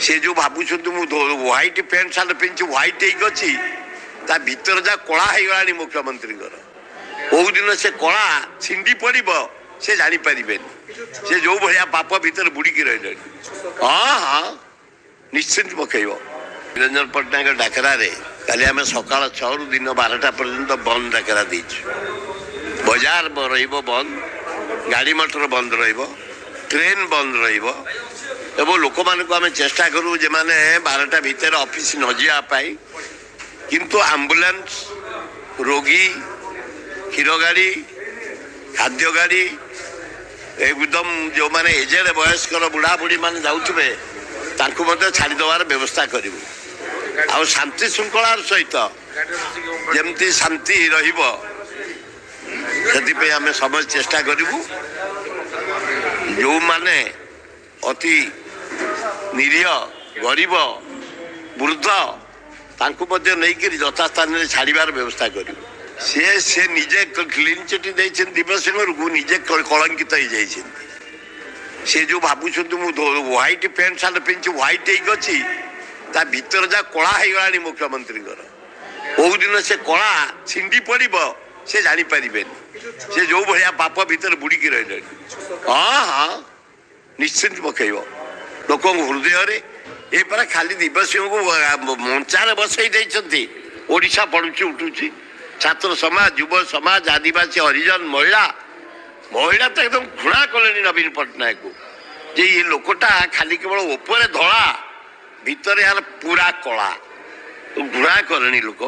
ସେ ଯେଉଁ ଭାବୁଛନ୍ତି ମୁଁ ହ୍ୱାଇଟ୍ ପ୍ୟାଣ୍ଟ ସାର୍ଟ ପିନ୍ଧିଛି, ହ୍ୱାଇଟ୍ ହେଇକି ଅଛି, ତା ଭିତରେ ଯାହା କଳା ହେଇଗଲାଣି ମୁଖ୍ୟମନ୍ତ୍ରୀଙ୍କର। କୋଉଦିନ ସେ କଳା ଛିଣ୍ଡି ପଡ଼ିବ, ସେ ଜାଣିପାରିବେନି। ସେ ଯୋଉ ଭଳିଆ ପାପ ଭିତରେ ବୁଡ଼ିକି ରହିଲେଣି। ହଁ, ନିଶ୍ଚିତ ପକେଇବ। ନିରଞ୍ଜନ ପଟ୍ଟନାୟକ ଡାକରାରେ କାଲି ଆମେ ସକାଳ 6ରୁ ଦିନ 12ଟା ପର୍ଯ୍ୟନ୍ତ ବନ୍ଦ ଡାକରା ଦେଇଛୁ। ବଜାର ରହିବ ବନ୍ଦ, ଗାଡ଼ି ମଟର ବନ୍ଦ ରହିବ, ଟ୍ରେନ୍ ବନ୍ଦ ରହିବ ଏବଂ ଲୋକମାନଙ୍କୁ ଆମେ ଚେଷ୍ଟା କରୁ ଯେମାନେ 12ଟା ଭିତରେ ଅଫିସ ନ ଯିବା ପାଇଁ। କିନ୍ତୁ ଆମ୍ବୁଲାନ୍ସ, ରୋଗୀ, କ୍ଷୀର ଗାଡ଼ି, ଖାଦ୍ୟ ଗାଡ଼ି, ଏକଦମ ଯେଉଁମାନେ ଏଜେଡ଼ ବୟସ୍କର ବୁଢ଼ା ବୁଢ଼ୀମାନେ ଯାଉଥିବେ, ତାଙ୍କୁ ମଧ୍ୟ ଛାଡ଼ିଦେବାର ବ୍ୟବସ୍ଥା କରିବୁ। ଆଉ ଶାନ୍ତି ଶୃଙ୍ଖଳାର ସହିତ ଯେମିତି ଶାନ୍ତି ରହିବ, ସେଥିପାଇଁ ଆମେ ସମସ୍ତେ ଚେଷ୍ଟା କରିବୁ। ଯେଉଁମାନେ ଅତି ନିରୀହ, ଗରିବ, ବୃଦ୍ଧ, ତାଙ୍କୁ ମଧ୍ୟ ନେଇକରି ଯଥାସ୍ଥାନରେ ଛାଡ଼ିବାର ବ୍ୟବସ୍ଥା କରିବୁ। ସେ ନିଜେ କ୍ଲିନ୍ ଚିଟ୍ ଦେଇଛନ୍ତି ଦିବ୍ୟସିଂହକୁ, ନିଜେ କଳଙ୍କିତ ହେଇଯାଇଛନ୍ତି। ସେ ଯେଉଁ ଭାବୁଛନ୍ତି ମୁଁ ହ୍ୱାଇଟ୍ ପ୍ୟାଣ୍ଟ ସାର୍ଟ ପିନ୍ଧିଛି, ହ୍ୱାଇଟ୍ ହେଇକି ଅଛି, ତା ଭିତରେ ଯାହା କଳା ହେଇଗଲାଣି ମୁଖ୍ୟମନ୍ତ୍ରୀଙ୍କର। କୋଉଦିନ ସେ କଳା ଛିଣ୍ଡି ପଡ଼ିବ, ସେ ଜାଣିପାରିବେନି। ସେ ଯୋଉ ଭଳିଆ ପାପ ଭିତରେ ବୁଡ଼ିକି ରହିଲେଣି। ହଁ, ନିଶ୍ଚିତ ପକେଇବ ଲୋକଙ୍କ ହୃଦୟରେ। ଏ ପରା ଖାଲି ଦିବ୍ୟସିଂହକୁ ମଞ୍ଚାରେ ବସେଇ ଦେଇଛନ୍ତି। ଓଡ଼ିଶା ପଡୁଛି ଉଠୁଛି, ଛାତ୍ର ସମାଜ, ଯୁବ ସମାଜ, ଆଦିବାସୀ, ହରିଜନ, ମହିଳା, ମହିଳା ତ ଏକଦମ ଘୃଣା କଲେଣି ନବୀନ ପଟ୍ଟନାୟକକୁ ଯେ ଏ ଲୋକଟା ଖାଲି କେବଳ ଉପରେ ଧଳା, ଭିତରେ ଏହାର ପୁରା କଳା। ଘୃଣା କଲେଣି ଲୋକ।